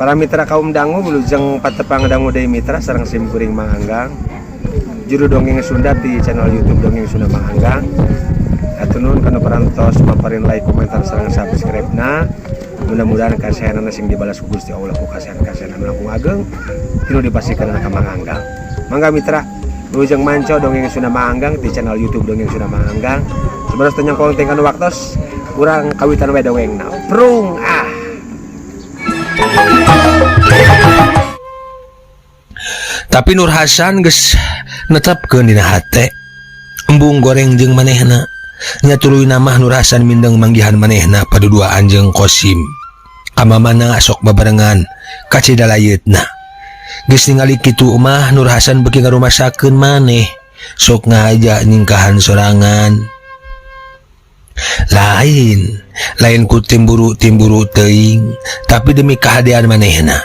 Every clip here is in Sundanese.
Para mitra kaum dangu wilujeng patepang dangu deui mitra sareng sim kuring Mang Anggang. Juru dongeng Sunda di channel YouTube Dongeng Sunda Mang Anggang. Hatur nuhun kana parantos paparin like, komentar sareng subscribe-na. Mudah-mudahan kasayanana sing dibalas ku Gusti Allah ku kasayan-kasayan anu langkung ageng tinu dipasihkeun ka Mang Anggang. Mangga mitra wilujeng manco Dongeng Sunda Mang Anggang di channel YouTube Dongeng Sunda Mang Anggang. Sebenarnya teu nyangkong teh kana waktos urang kawitan we dongengna. Prung ah. Tapi Nur Hasan geus netepkeun dina hate embung goreng jeung manehna. Nya tuluy mah Nur Hasan mindeng manggihan manehna paduduaan jeung Kosim. Kamamana sok babarengan kacida layeutna. Geus ningali kitu mah Nur Hasan beuki ngarumasakeun maneh sok ngahaja nyingkahan sorangan. Lain, lain ku timburu-timburu teuing, tapi demi kahadean manehna.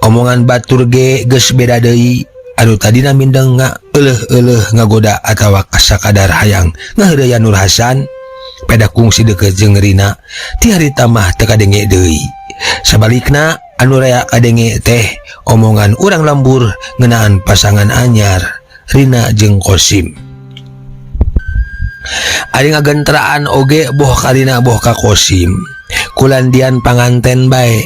Omongan batur ge geus beda deui, anu tadina mindeng ngaeuleuh-euleuh ngagoda atawa kasakadar hayang ngaheureuyan Nur Hasan, peda kungsi deukeut jeung Rina, ti harita mah teu kadenge deui. Sabalikna anu rea kadenge teh omongan urang lembur ngeunaan pasangan anyar Rina jeung Kosim. Ari ngagentraan oge boh ka Rina boh ka Kosim, kulandian panganten bae.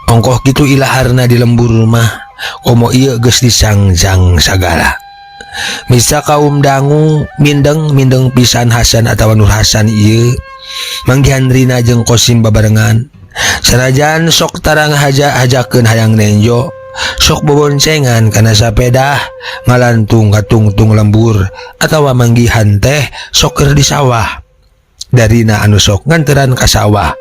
Ongkoh kitu ilaharna di lembur mah, komo ieu geus disangjang sagala. Misa kaum dangu mindeng-mindeng pisan Hasan atawa Nur Hasan ieu manggihan Rina jeung Kosim babarengan. Sanajan sok tarang haja-hajakeun hayang nenjo, sok boboncengan kana sapedah, ngalantung katungtung lembur atawa manggihan teh sok keur di sawah. Darina anu sok nganteran ka sawah.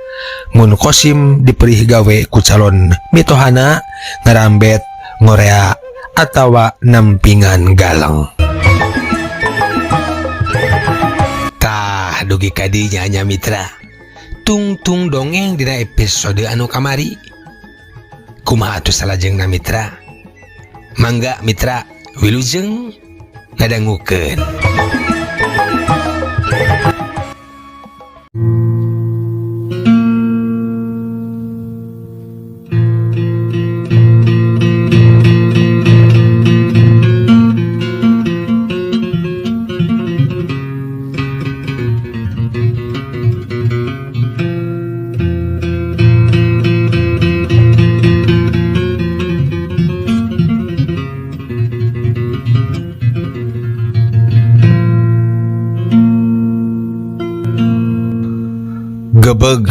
Mun Kosim diperih gawe ku calon mitohana ngarambet, ngorea atawa nampingan galeng. Tah dugi ka dinya nya mitra. Tungtung dongeng dina episode anu kamari. Kumaha atuh salajengna mitra? Mangga mitra wilujeng ngadangukeun. Gebeg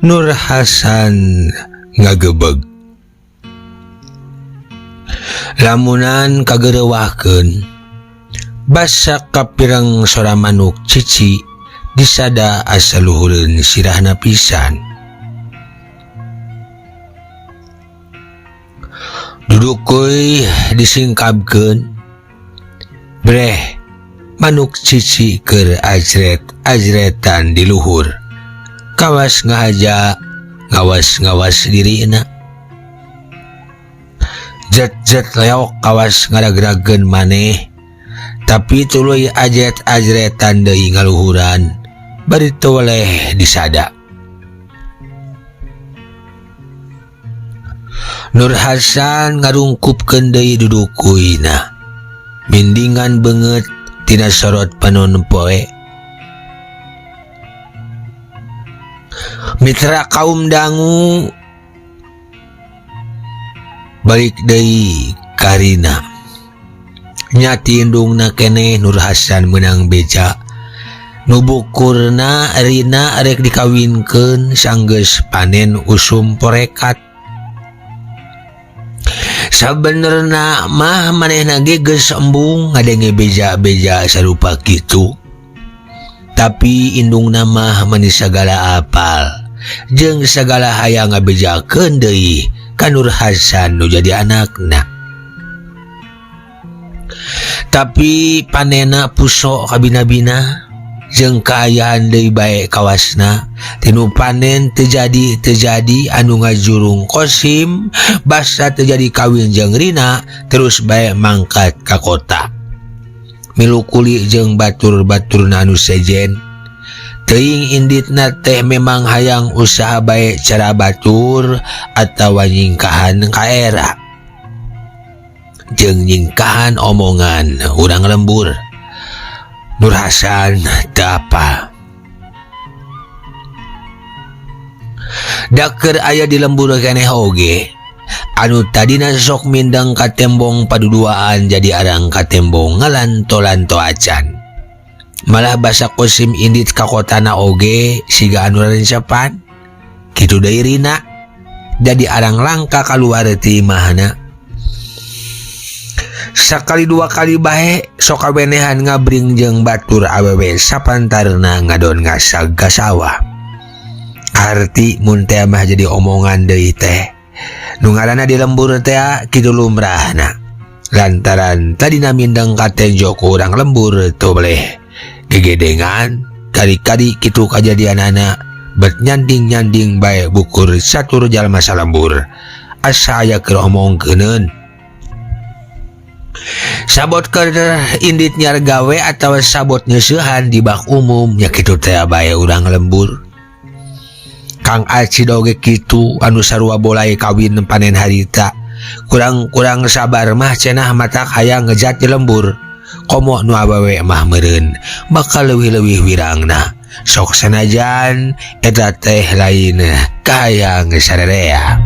Nur Hasan ngagebeg. Lamunan kagerewahkeun basa kapireng sora manuk cici disada asa luhureun sirahna pisan. Dudukuy disingkapkeun breh manuk cici keur ajret-ajretan di luhur. Kawas ngahaja ngawas-ngawas dirina. Jet-jet leok kawas ngaragrageun maneh, tapi tuluy ajret-ajretan deui ngaluhuran bari teu weleh disada. Nur Hasan ngarungkupkeun deui dudukuyna. Mindingan beungeut tina sorot panon poe. Mitra kaum dangu balik deui karina. Nyati indungna keneh Nur Hasan meunang beja. Nu bukurna Rina rek dikawinkeun sanggeus panen usum porekat. Sabenerna mah manehna ge geus embung ngadenge beja-beja sarupa kitu. Tapi indungna mah mani sagala apal jeung sagala hayang ngabejakeun deui ka Nur Hasan nu jadi anakna. Tapi panena puso kabina-bina jeung kaayaan deui bae kawasna tinu panen teu jadi teu jadi anu ngajurung Kosim basa teu jadi kawin jeung Rina terus bae mangkat ka kota. Milu kuli jeung batur-baturna anu sejen. Teuing inditna teh memang hayang usaha bae cara batur atawa nyingkahan ka era jeung nyingkahan omongan urang lembur. Nur Hasan teu apal. Da keur aya di lembur keneh oge anu tadina sok mindeng ka tembong paduduaan jadi arang ka tembong ngalanto-lanto acan. Malah basa Kosim indit ka kotana oge siga anu rencepan. Kitu deui Rina jadi arang langka kaluar ti imahna. Sakali dua kali bae sok kawenehan ngabring jeung batur awewe sapantarna ngadon ngasag ka sawah. Arti mun teh mah jadi omongan deui teh. Nu ngaranna di lembur teh kitu lumrahna. Lantaran tadina mindeng ka tenjo ku urang lembur teu boleh gegedengan kari-kari kitu kajadianana bet nyanding-nyanding bae bukur satur jalma salembur. Asa aya keur omongkeuneun. Sabot keur indit nyiar gawe atawa sabot nyeusehan di bak umum nya kitu teh bae urang lembur. Kang Acid oge kitu anu sarua bolai kawin panen harita. Kurang-kurang sabar mah cenah matak hayang ngejat di lembur. Komo nu awewe mah meureun bakal leuwih-leuwih wirangna. Sok sanajan eta teh lain kahayang sarerea.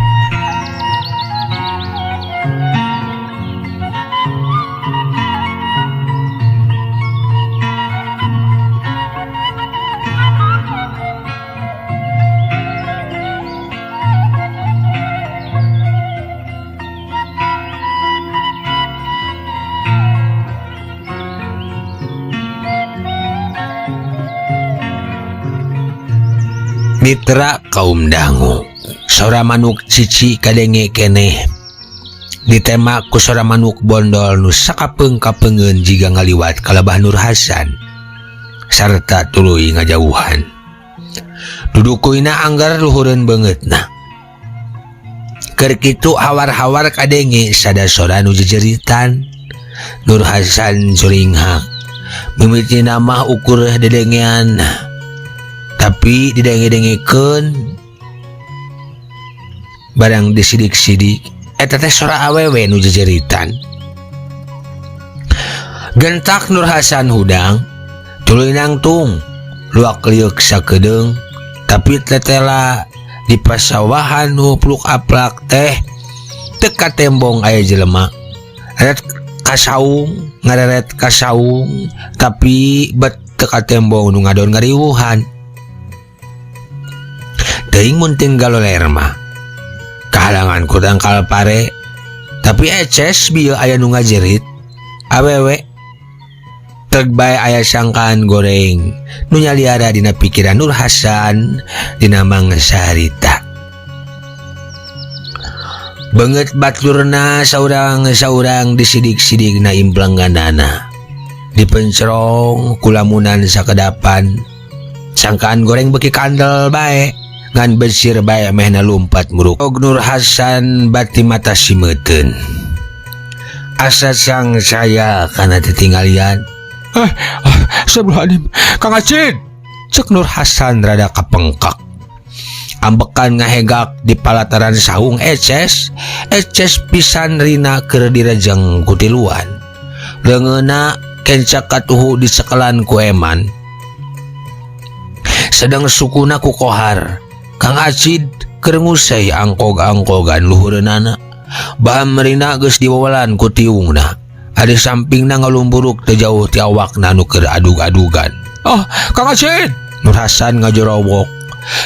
Mitra kaum dangu, sora manuk cici kadenge keneh ditema ku sora manuk bondol nu sakapeung-kapeungeun jiga ngaliwat kalabah Nur Hasan sarta tuluy ngajauhan. Dudukuina anggar luhureun beungeutna. Keur kitu hawar-hawar kadenge sada sora nu jejeritan. Nur Hasan curinghak mimitina mah ukur dedengean, tapi didenge-dengekeun barang disidik-sidik eta teh sora awewe nu jejeritan. Gentak Nur Hasan hudang tuluy nangtung luak lieuk sakedeung, tapi tetela di pasawahan nu pluk aplak teh teu katembong aya jelema. Ret kasaung ngareret kasaung tapi bet teu katembong nu ngadon ngariwuhan. Teuing mun tinggal galoler mah kahalangan ku tangkal pare, tapi eces bieu aya nu ngajerit awewe. Teg bae aya sangkaan goreng nu nyaliara dina pikiran Nur Hasan dina mangsa harita. Beungeut baturna saurang-saurang disidik-sidikna implenganana dipencerong kulamunan sakedapan. Sangkaan goreng beuki kandel bae ngan besir bae mehna lumpat muruk. Nur Hasan bati mata simeuteun asa sang saya kana tetinggalian. Astagfirullahaladzim, Kang Acid, cek Nur Hasan rada kapengkak. Ambekan ngahegak di palataran saung eces, eces pisan rina keur direjeng ku tiluan. Leungeunna kencak katuhu dicekelan ku eman. Sedang sukuna ku kohar. Kang Acid keur ngusai angkog-angkogan luhureunana. Baham rina geus diwawalan ku tiungna. Ari sampingna ngalumburuk teu jauh ti awakna nu keur adug-adugan. Oh, Kang Acid, Nur Hasan ngajorowok.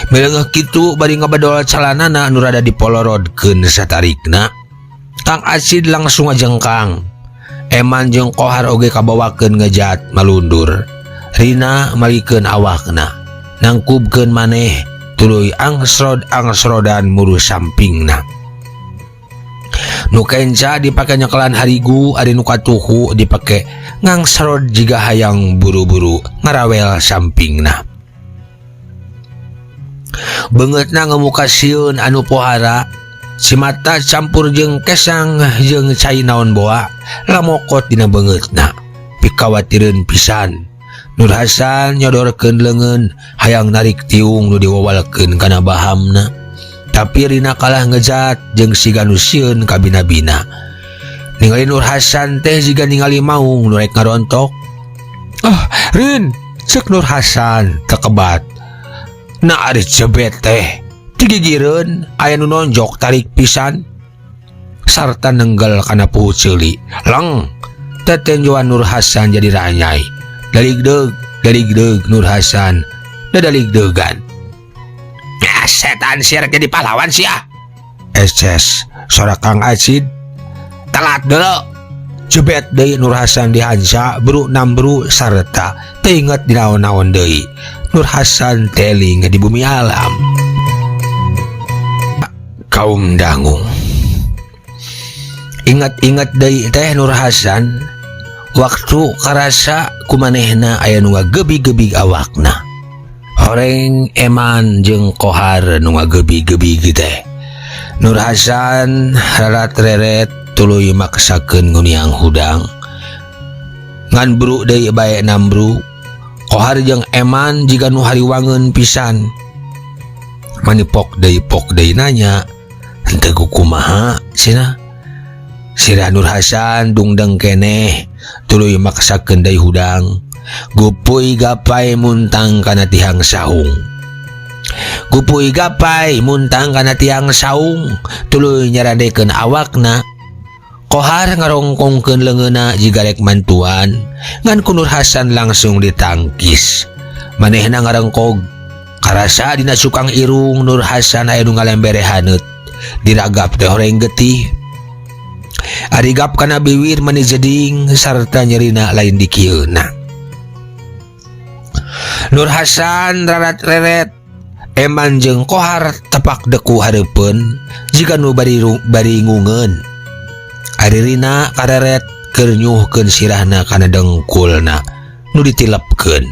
Mileungeuh kitu bari ngabedol calanana nu rada dipolorodkeun satarikna. Kang Acid langsung ngajengkang. Eman jeung Kohar oge kabawakeun ngejat malundur. Rina malikeun awakna, nangkubkeun maneh tuluy angsrod-angsrodan muru sampingna. Nu kenca dipake nyekelan harigu, ari nu katuhu dipake ngangsrod jiga hayang buru-buru ngarawel sampingna. Beungeutna ngemuka sieun anu pohara, simata campur jeung kesang jeung cai naon boa lamokot dina beungeutna. Pikawatireun pisan. Nur Hasan nyodorkeun leungeun hayang narik tiung nu diwawalkeun kana bahamna. Tapi Rina kalah ngejat jeung siga nu sieun ka bina-bina. Ningali Nur Hasan teh jiga ningali maung nu rek ngarontok. Ah, Rin, cek Nur Hasan tekebat. Na ari jebet teh digigireun aya nu nonjok tarik pisan sarta nenggel kana puhu ceuli. Leng, tetenjoan Nur Hasan jadi ranyai. Daligdeug Nur Hasan dadaligdeugan. Ya, setan sia rek jadi pahlawan sia. Eces sora Kang Acid. Telat deuleu. Jebet deui Nur Hasan dihanca bru nambru sarta teu inget dinaon-naon deui. Nur Hasan teling di bumi alam. Kaum dangu. Ingat-ingat deui teh Nur Hasan waktu karasa kumanehna aya nu ngagebi-gebig awakna. Horeng Eman jeung Kohar nu ngagebi-gebig teh. Nur Hasan rarat-reret tuluy maksakeun nguniang hudang. Ngan bru deui bae nambru. Kohar jeung Eman jiga nu hariwangeun pisan. Manipok deui pok deui nanya, henteu kumaha cenah. Sirah Nur Hasan dungdeng keneh tuluy maksakeun deui hudang. Gupuy gapai muntang kana tihang saung. Gupuy gapai muntang kana tiang saung tuluy nyaradekeun awakna. Kohar ngarongkongkeun leungeunna jiga rek mantuan ngan ku Nur Hasan langsung ditangkis. Manehna ngarengkog karasa dina cukang irung Nur Hasan aya nu ngalembere haneut. Diragap teh horeng getih. Arigap kana biwir mani jeding sarta nyerina lain dikieuna. Nur Hasan rarat reret Eman jeung Kohar tepak deku hareupeun jiga nu bari ngungeun. Ari Rina kareret keur nyuhkeun sirahna kana dengkulna nu ditilepkeun.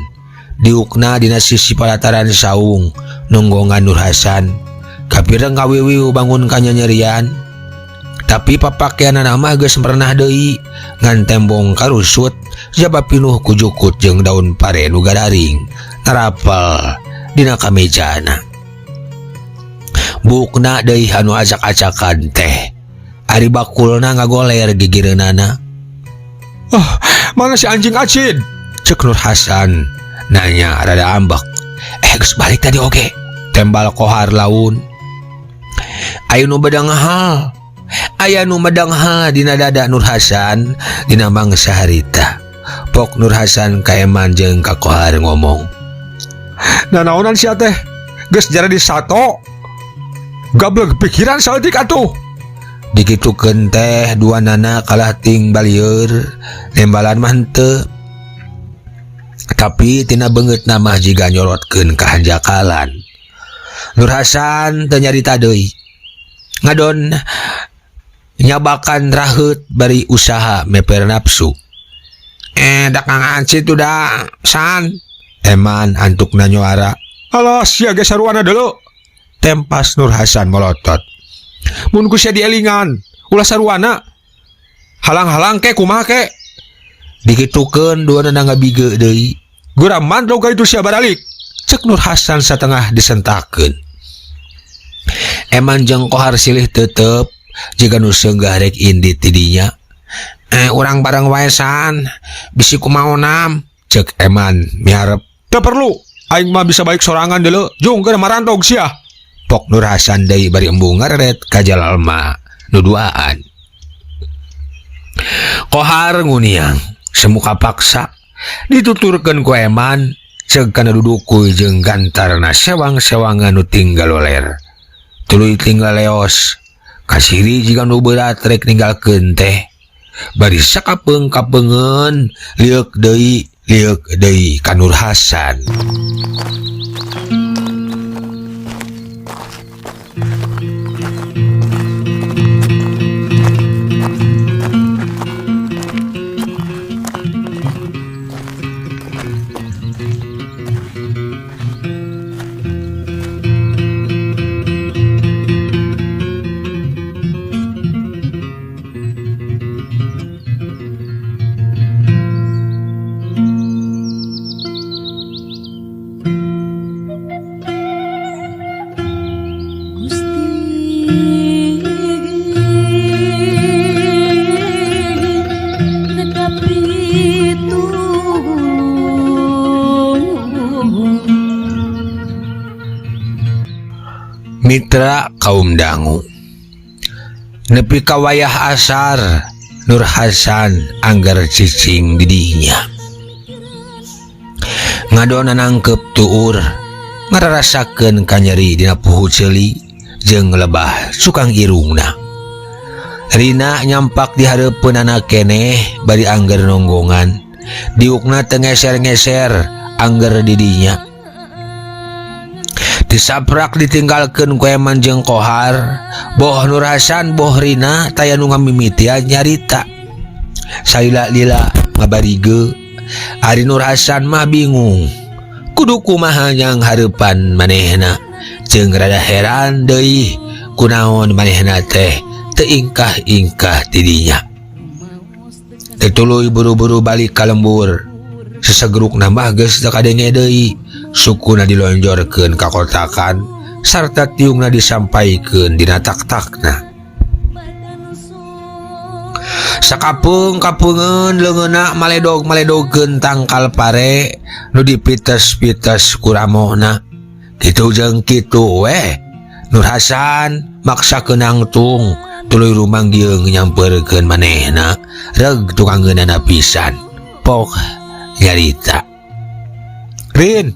Diukna dina sisi palataran saung nunggongan Nur Hasan. Kapireng kawiwiu bangun kanyanyerian. Tapi papakeanana mah geus merenah deui ngan tembong karusut jaba pinuh ku jukut jeung daun pare nu gararing narapel dina kamejana. Bukna deui anu acak-acakan teh. Ari bakulna ngagoler gigireunana. Ah, mana si anjing Acid? Cek Nur Hasan nanya rada ambek. Geus balik tadi oge. Tembal Kohar laun. Aya nu bedang hal. Aya nu medang hal dina dada Nur Hasan dina mangsa harita. Pok Nur Hasan ka Eman jeung ka Kohar ngomong. Nanaonan sia teh? Geus jara di sato. Gablek pikiran saeutik atuh. Dikitukeun teh dua nana kalah ting balieur, nembalan mah henteu. Tapi tina beungeutna mah jiga nyorotkeun kahanjakalan. Nur Hasan teu nyarita deui. Ngadon nyabakan raheut bari usaha meper nafsu. Dak Kang Acid udah san. Eman antukna nyuara. Alah sia ge saruana deuleu. Tempas Nur Hasan molotot. Mun ku sia dielingan, ulah saruana. Halang-halang ke kumaha ke. Dikitukeun duanana ngabige deui. Geura mantau ka itu sia baralik. Cek Nur Hasan satengah disentakeun. Eman jeung Kohar silih tetep jiga nu seunggah rek indit ti dinya. Urang bareng wae san, bisi kumaonam. Cek Eman miharep. Teu perlu, aing mah bisa baik sorangan deuleu. Jung keur marantog sia. Pok Nur Hasan deui bari embung ngareret ka jalma nu duaan. Kohar nguniang semuka paksa dituturkeun ku Eman ceuk kana dudukuy jeung gantarna sewang-sewangan nu tinggal loler. Tuluy tinggal leos. Kasiri jiga nu berat rek ninggalkeun teh. Bari sakapeung-kapeungeun lieuk deui ka Nur Hasan. Mitra kaum dangu nepi ka wayah asar Nur Hasan angger cicing di dinya ngadona nangkep tuur ngararasakeun kanyeri dina puhu ceuli jeung lebah cukang irungna. Rina nyampak di hareupeunana keneh bari angger nonggongan diukna teu ngeser-ngeser angger di dinya. Disaprak ditinggalkeun ku Eman jeung Kohar, boh Nur Hasan boh Rina taya nu ngamimitian nyarita. Salila-lila ngabarige, ari Nur Hasan mah bingung. Kudu kumaha nyang hareupan manehna, jeung rada heran deui kunaon manehna teh teu ingkah-ingkah ti dinya. Teu tuluy buru-buru balik ka lembur. Sesegeruk nambah geus teu kadenge deui, sukuna dilonjorkeun ka kotakan sarta tiungna disampaikeun dina tak-takna. Sakapeung-kapeungeun leungeunna maledog-maledogkeun tangkal pare nu dipites-pites ku ramohna. Kitu jeung kitu weh Nur Hasan maksa keunangtung tuluy rumanggieung nyampeurkeun manehna reg tukangeunana pisan. Pok nyarita. Rin,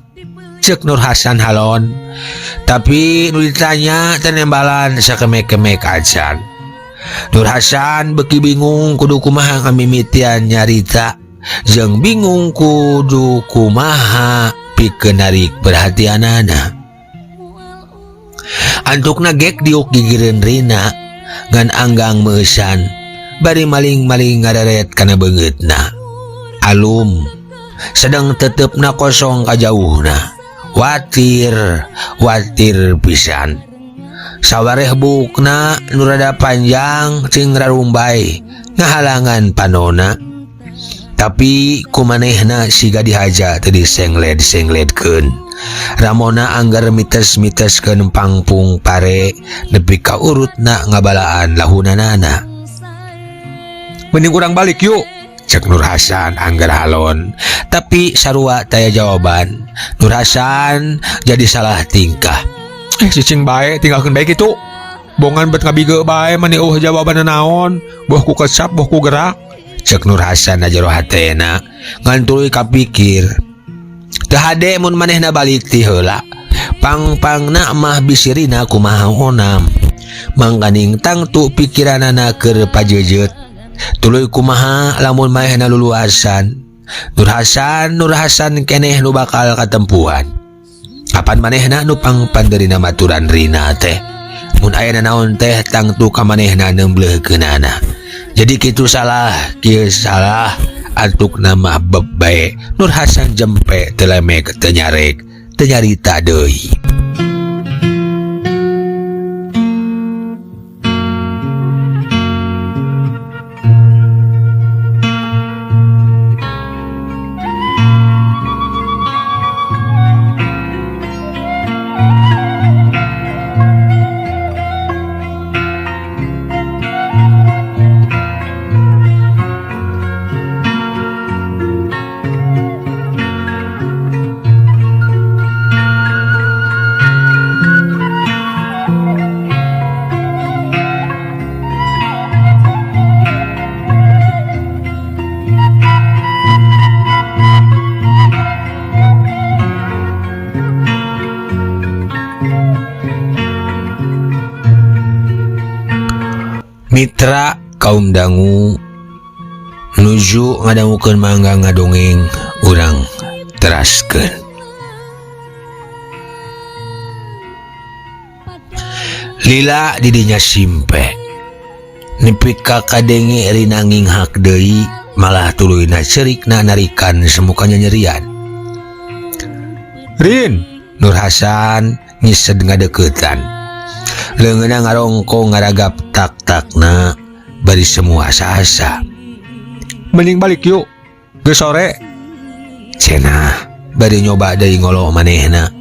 cek Nur Hasan halon, tapi nu ditanya teu nembalan sakemek-kemek acan. Nur Hasan beuki bingung kudu kumaha ngamimitian nyarita, jeung bingung kudu kumaha pikeun narik perhatianana. Antukna gek diuk gigireun Rina ngan anggang meusan bari maling-maling ngareret kana beungeutna. Alum sedang tetepna kosong kajauhna. Watir, watir pisan. Sawareh bukna nu rada panjang cing rarumbay ngahalangan panona. Tapi kumanehna siga dihaja teu disengled-sengledkeun. Ramona anggar mites-miteskeun pangpung pare nepi ka urutna ngabalaan lahunanana. Mending urang balik yuk, cek Nur Hasan anggar halon. Tapi sarua taya jawaban. Nur Hasan jadi salah tingkah. Cicing bae tinggalkeun bae kitu. Bongan bet ngabige bae mani eueuh jawabanna naon, boh ku kesap boh ku gerak. Cek Nur Hasan jero hatena ngan tuluy kapikir. Teu hade mun manehna balik ti heula. Pang-pangna mah bisirina kumaha onam. Mangkaning tangtu pikiranana keur pajejeut. Tuluy kumaha lamun manehna luluasan. Nur Hasan, Nur Hasan keneh nu bakal katempuhan. Kapan manehna nu pangpanderina maturan Rina teh. Mun aya nanaon teh tangtu ka manehna nembleuhkeunana. Jadi kitu salah, kieu salah, antukna mah beb bae. Nur Hasan jempe teu lemek teu nyarek, teu nyarita deui. Mitra kaum dangu nuju ngadangukeun mangga ngadongeng urang teraskeun. Lila didinya simpe nepi ka kadenge Rina nginghak deui malah tuluyna cerikna narikan semukanya nyerian. Rin, Nur Hasan ngised ngadeukeutan. Leungeunna ngarongkong ngaragap tak-takna bari semua asa-asa. Mending balik yuk, geus sore. Cenah bari nyoba deui ngoloh manehna.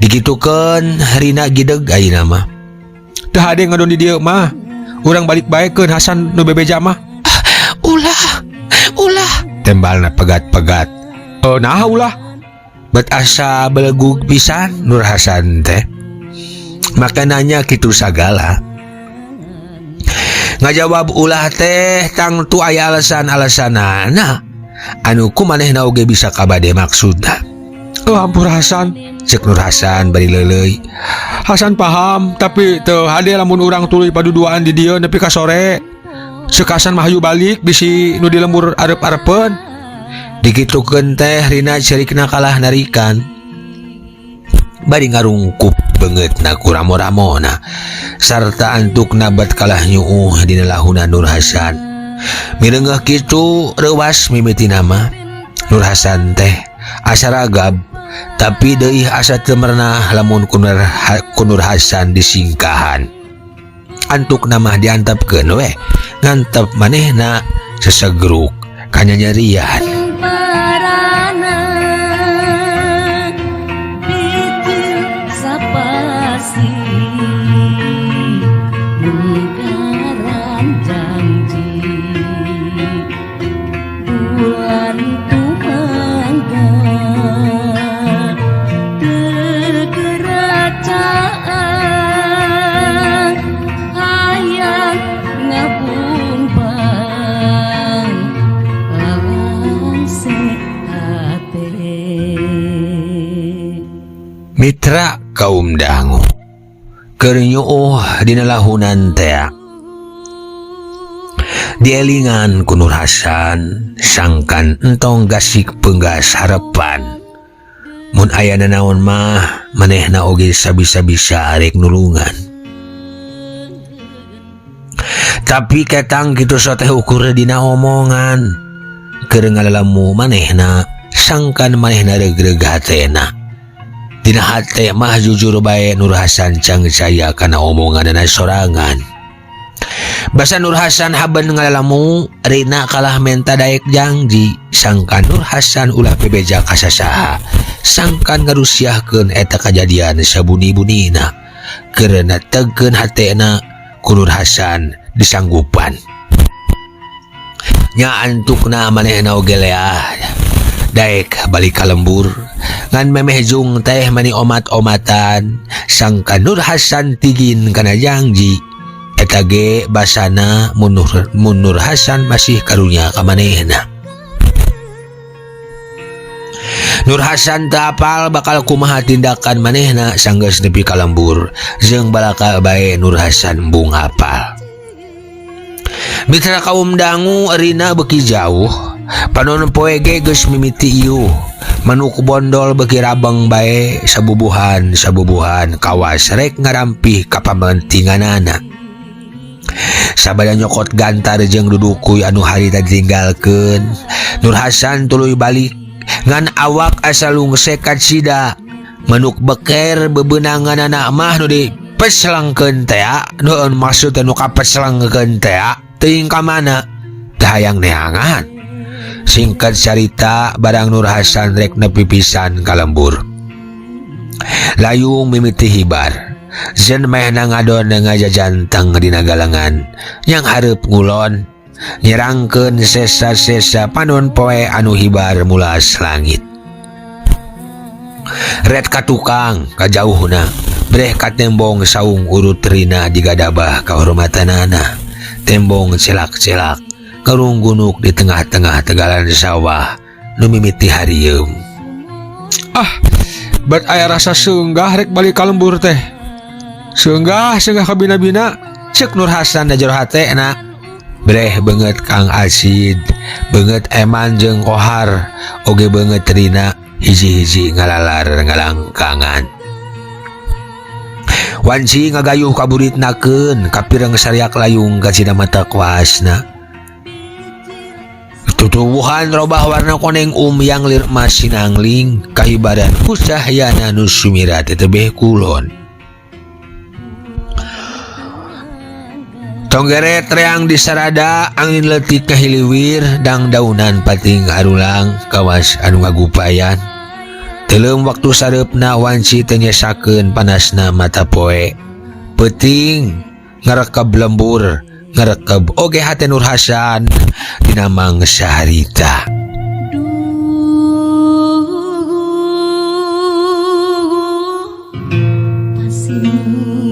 Dikitukeun Rina gideg ayeuna mah. Teu hade ngadon di dieu mah. Urang balik bae keun Hasan nu bebeja mah. Ulah, ulah. Tembalna pegat-pegat. Nah ulah. Bet asa belegug pisan Nur Hasan teh. Maka nanya kitu sagala. Ngajawab ulah teh tangtu aya alasan-alasanana anu ku manehna oge bisa kabade maksudna. Oh, ampura Hasan, Cek Nur Hasan bari leuleuy. Hasan paham, tapi teu hade lamun urang tuluy paduduaan di dieu nepi ka sore. Ceuk Hasan mah hayu balik bisi nu di lembur areup-areupeun. Dikitukeun teh Rina cerikna kalah narikan. Bari ngarungkup beungeutna ku ramo-ramona sarta antukna bat kalah nyuuh dina lahuna Nur Hasan. Mireungeuh kitu reuwas mimitina mah. Nur Hasan teh asa ragab tapi deui asa teu merenah lamun ku Nur Hasan disingkahan. Antukna mah diantepkeun we ngantep manehna sesegruk kanyanyerian. Mitra kaum dangu keur nyuuh dina lahunan tea dielingan ku Nur Hasan sangkan entong gasik penggas harapan mun aya nanaon mah manehna oge sabisa-bisa arek nulungan tapi ketang kitu soteh ukur dina omongan keur ngalalamu manehna sangkan manehna regreg hatena. Dina hate mah jujur bae Nur Hasan cang caya kana omonganana sorangan. Basa Nur Hasan haben ngalalamu Rina kalah menta daek janji sangkan Nur Hasan ulah bebeja ka sasaha sangkan ngarusiahkeun eta kajadian sabuni-bunina keur netegkeun hatena ku Nur Hasan disanggupan. Nya antukna manehna oge leah daek balik ka lembur ngan memeh jung teh mani omat-omatan sangka Nur Hasan tigin kana janji eta ge basana mun Nur Hasan masih karunya ka manehna. Nur Hasan teu apal bakal kumaha tindakan manehna sanggeus nepi ka lembur jeung balakal bae Nur Hasan embung apal. Mitra kaum dangu Rina beuki jauh panon poe ge geus mimiti iuh manuk bondol beuki rabeng bae sabubuhan sabubuhan kawas rek ngarampih ka pamentinganana. Sabada nyokot gantar jeung dudukuy anu harita ditinggalkeun Nur Hasan tuluy balik ngan awak asa lungsek kacida manuk beker bebenanganana mah nu dipeslengkeun tea nu maksud teh nu kapeslengkeun tea teuing ka mana teu hayang neangan. Singkat carita barang Nur Hasan rek nepi pisan ka lembur. Layung mimiti hibar. Zen mehna ngadon ngajajanteng dina galengan yang hareup ngulon nyerangkeun sesa-sesa panon poe anu hibar mulas langit. Ret ka tukang kajauhna breh ka tembong saung urut Rina digadabah kahormatanana. Tembong celak-celak ngarunggunuk di tengah-tengah tegalan sawah nu mimiti harieum. Ah, bat aya rasa seunggah rek balik ka lembur teh. Seunggah seunggah ka bina-bina. Ceuk Nur Hasan da jero hatena. Breh beungeut Kang Asid, beungeut Eman jeung Kohar, oge beungeut Rina hiji-hiji ngalalar ngalangkangan. Wanci ngagayuh kaburitnakeun kapireng sariak layung ka cina mata kuasna. Tutuwuhan robah warna koneng yang lir emas sinangling kahibaran ku cahyana nu sumira tetebeh kulon. Tonggeret reang di sarada angin leutik kahiliwir dang daunan pating arulang kawas anu ngagupayan. Teuleum waktu sareupna wanci teu nyesakeun panasna mata poe. Peuting ngarekeb lembur ngarekeb oge hate Nur Hasan dina mangsa harita. Duh, pasir.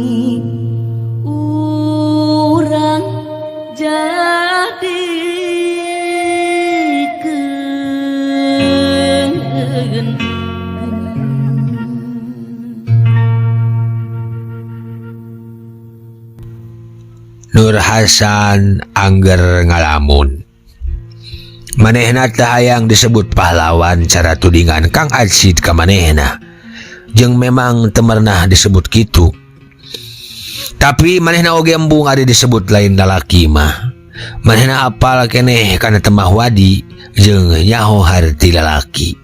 Nur Hasan angger ngalamun. Manehna teu hayang disebut pahlawan cara tudingan Kang Acid ka manehna. Jeung memang teu merenah disebut kitu. Tapi manehna oge embung ari disebut lain lalaki mah. Manehna apal keneh kana temah wadi jeung nyaho harti lalaki.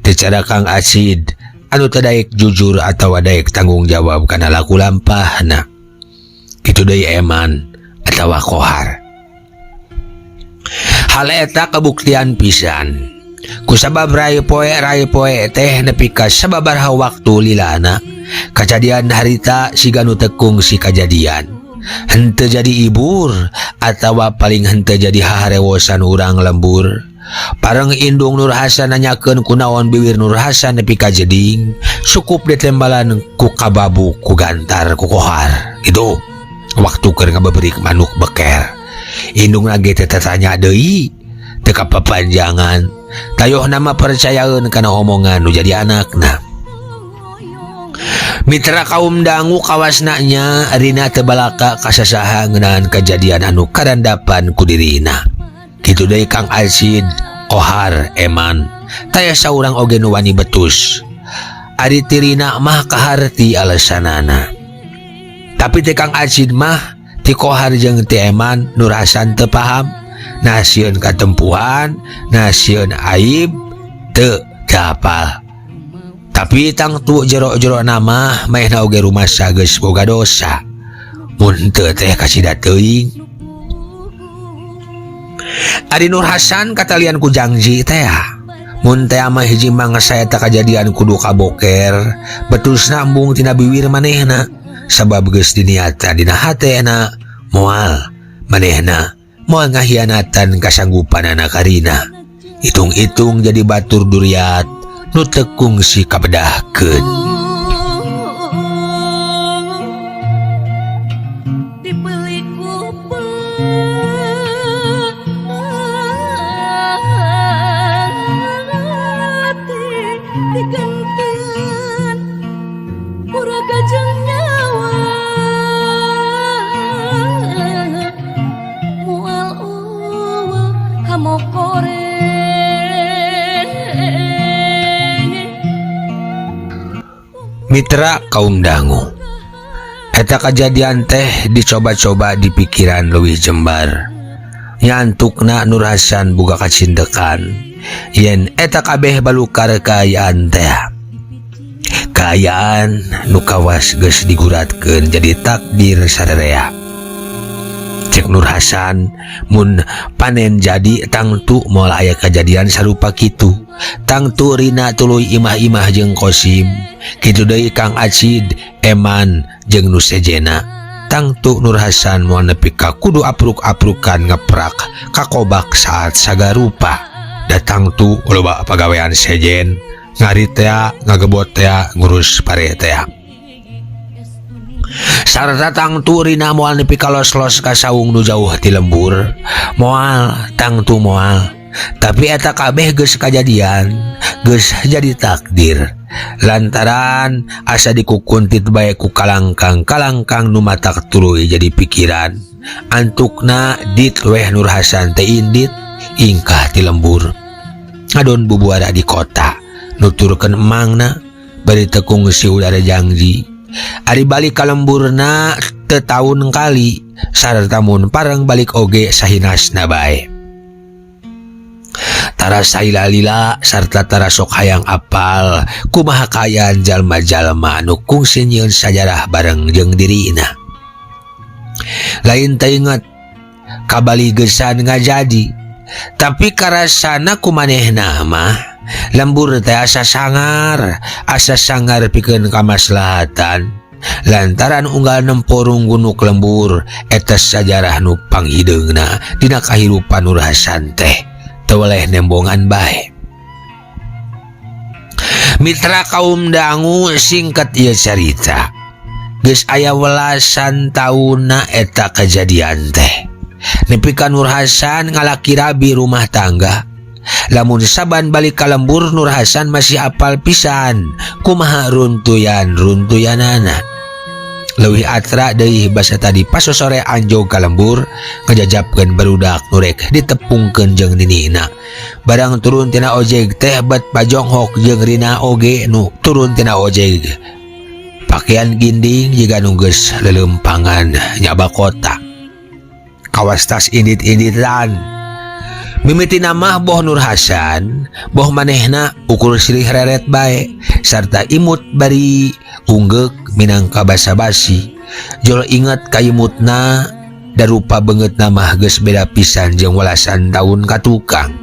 Teu cara Kang Acid anu teu daek jujur atawa daek tanggung jawab kana laku lampahna. Kitu deui Eman atawa Kohar. Hal eta kabuktian pisan. Kusabab rai poe teh nepi ka sababaraha waktu lilana kajadian harita siga nu teu kungsi kajadian. Henteu jadi ibur atawa paling henteu jadi haharewosan urang lembur. Pareng indung Nur Hasan nanyakeun kunaon biwir Nur Hasan nepi ka jeding, sukup ditembalan ku kababuk ku gantar ku Kohar. Gitu. Waktu keur ngabeberik manuk beker. Indungna ge teh tatanya deui teu kapapanjangan. Tayoh nama percayaeun kana omongan nu jadi anakna. Mitra kaum dangu kawasna nya Rina teu balaka ka sasaha ngeunaan kajadian anu karandapan ku dirina. Kitu deui Kang Acid, Kohar, Eman, taya saurang oge nu wani betus. Ari ti Rina mah kaharti alasanana. Tapi ti Kang Acid mah ti Kohar jeung ti Eman Nur Hasan teu paham. Nasieun katempuhan, nasieun aib teu apal. Tapi tangtu jero-jero nama manehna oge rumasa geus boga dosa. Mun teu teh kasida teuing. Ari Nur Hasan katalian ku jangji teh. Mun teh mah hiji mangsa eta kajadian kudu kaboker, betusna embung tina biwir manehna sabab geus diniatan dina hatena moal manehna moal ngahianatan kasanggupanana ka Rina. Hitung-hitung jadi batur duriat nu teu kungsi kabedahkeun. Mitra kaum dangu, eta kajadian teh dicoba-coba di pikiran leuwih jembar. Nyantukna Nur Hasan boga kacindekan yen eta kabeh balukar kaayaan teh. Kaayaan nu kawas geus diguratkeun jadi takdir sarerea. Cek Nur Hasan mun panen jadi tangtu moal aya kajadian sarupa kitu. Tangtu Rina tuluy imah-imah jeung Kosim. Kitu deui Kang Acid, Eman jeung nu sejena. Tangtu Nur Hasan moal nepi ka kudu apruk-aprukan ngeprak kakobak saat sagarupa. Da tangtu loba pagawean sejen, ngarit tea, ngagebot tea, ngurus pare tea. Sarta tangtu Rina moal nepi ka los-los ka saung nu jauh ti lembur. Moal tangtu moal. Tapi eta kabeh geus kajadian, geus jadi takdir. Lantaran asa dikukuntit bae ku kalangkang-kalangkang nu matak tuluy jadi pikiran. Antukna dit weh Nur Hasan teh indit ingkah ti lembur. Ngadon bubuara di kota, nuturkeun emangna bari teu kungsi udara jangji. Ari balik ka lemburna teu taun kali, sarta mun pareng balik oge sahinasna bae. Tara saila-lila sarta tara sok hayang apal kumaha kaayaan jalma-jalma anu kungsi nyieun sajarah bareng jeung dirina. Lain teu inget kabaligesan ngajadi, tapi karasana kumanehna mah lembur teh asa sangar pikeun kamaslahatan. Lantaran unggal nempo runggunuk lembur eta sajarah nu panghideungna dina kahirupan Nur Hasan teh teu weleh nembongan bae. Mitra kaum dangu singkat ieu carita. Geus aya welasan taunna eta kajadian teh. Nepi ka Nur Hasan ngalaki rabi rumah tangga. Lamun saban balik ka lembur Nur Hasan masih apal pisan kumaha runtuyan-runtuyanana. Leuwih atra deui basa tadi pasosore anjog ka lembur ngajajapkeun barudak nu rek ditepungkeun jeung ninina. Barang turun tina ojek teh bet pajonghok jeung Rina oge nu turun tina ojek. Pakaian ginding jiga nu geus leuleumpangan nyaba kota. Kawas tas indit-inditan. Mimitina mah boh Nur Hasan, boh manehna ukur silih reret bae sarta imut bari unggeuk minangka basa-basi. Jol inget ka imutna da rupa beungeutna mah geus beda pisan jeung welasan taun ka tukang.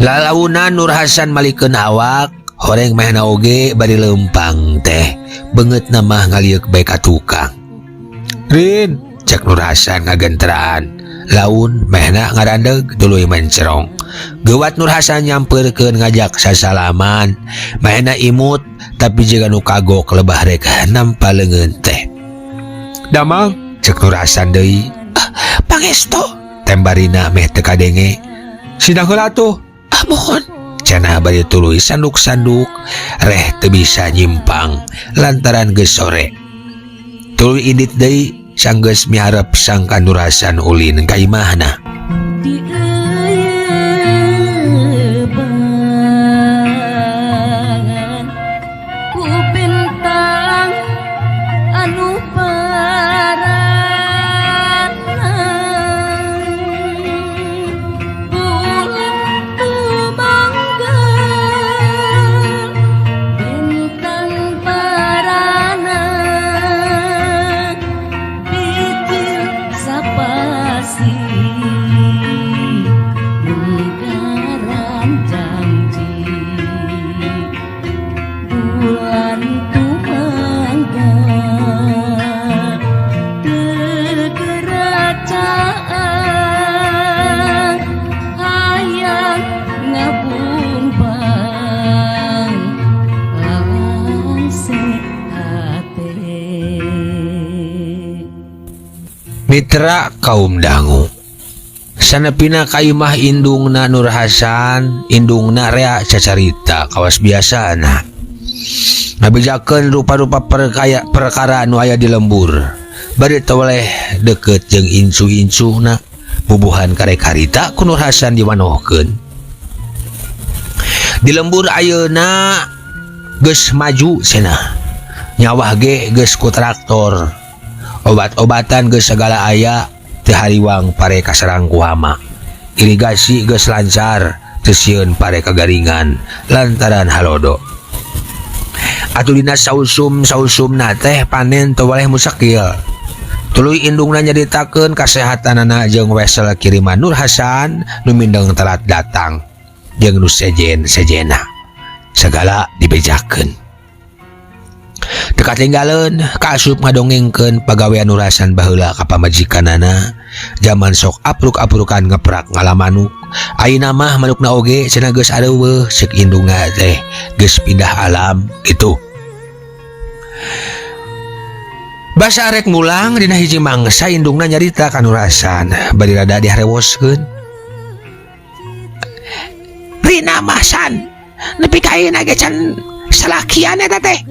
Lalaunan Nur Hasan malikeun awak, horeng manehna oge bari leumpang teh. Beungeutna mah ngalieuk bae ka tukang. Rin, cek Nur Hasan ngagenteran. Laun mehna ngarandeg tuluy mencerong. Gewat Nur Hasan nyamperkeun ngajak sasalaman. Mehna imut tapi jiga nu kagok lebah rek nampa leungeun teh. Damang, cek Nur Hasan deui. Ah, pangestu. Tembarina meh teu kadenge. Sidang heula atuh. Ah, mohon. Cenah bari tuluy sanduk-sanduk reh teu bisa nyimpang lantaran geus sore. Tuluy indit deui sanggeus miharep sangka Nur Hasan ulin ka imahna. Dieuyeban ku bintang anu parana bulan tumanggal bintang parana pikir sapasi mungkaran janji bulan tumanggal tegeracaan hayang ngabumbang lalangse hate. Mitra kaum dangu sanepina ka imah indungna Nur Hasan, indungna rea cacarita kawas biasana. Ngabejakeun rupa-rupa perkara nu aya di lembur. Bari teu weleh deukeut jeung incu-incuna bubuhan karek harita ku Nur Hasan diwanohkeun. Di lembur ayeuna geus maju cenah. Nyawah ge geus ku traktor. Obat-obatan geus sagala aya teu hariwang pare kaserang ku hama. Irigasi geus lancar teu sieun pare kagaringan lantaran halodo. Atuh dina sausum-sausumna teh panen teu waleh musakil. Tuluy indungna nyaritakeun kasehatanana jeung wesel kiriman Nur Hasan nu mindeng telat datang jeung nu sejen-sejena. Sagala dibejakeun. Teu katinggaleun kaasup ngadongengkeun pagawean Nur Hasan baheula ka pamajikanana. Jaman sok apruk-aprukan ngeprak ngalamanuk. Ayeuna mah manukna oge cenah geus areuweuh ceuk indungna teh geus pindah alam kitu. Basa arek mulang dina hiji mangsa indungna nyarita ka Nur Hasan bari rada diharewoskeun. Rina mah san nepi ka ayeuna ge can salakian eta teh.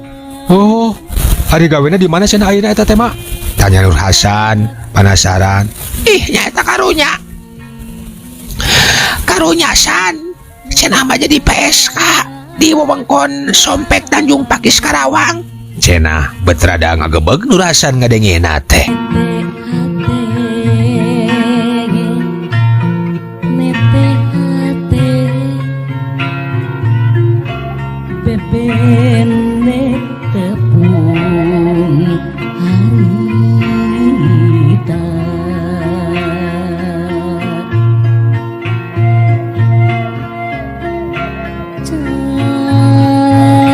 Oh, ari gawena di mana cenah ayeuna eta teh, Mak? Tanya Nur Hasan penasaran. Ih, nyaeta karunya. Karunya san cenah mah jadi PSK di wewengkon Sompek Tanjung Pakis Karawang. Cenah betrada ngagebeg Nur Hasan ngadengena teh.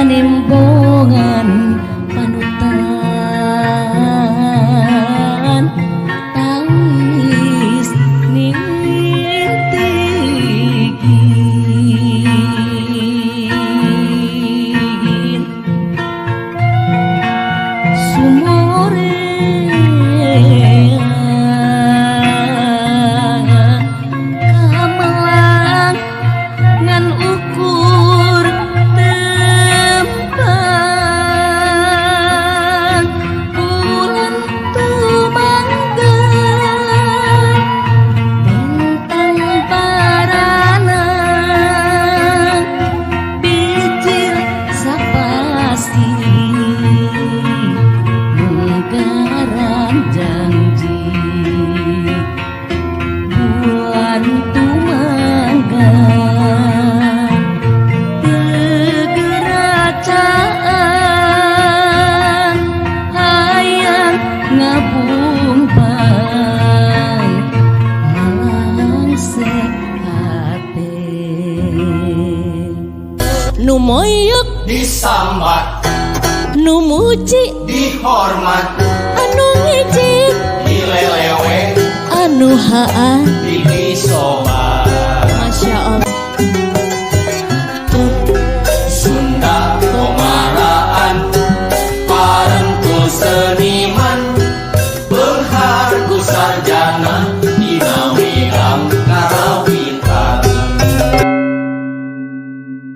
Nimbongan panutan. Disambat. Nu muji. Dihormat. Anu ngejek. Dilelewe. Anu haan. Dipiso.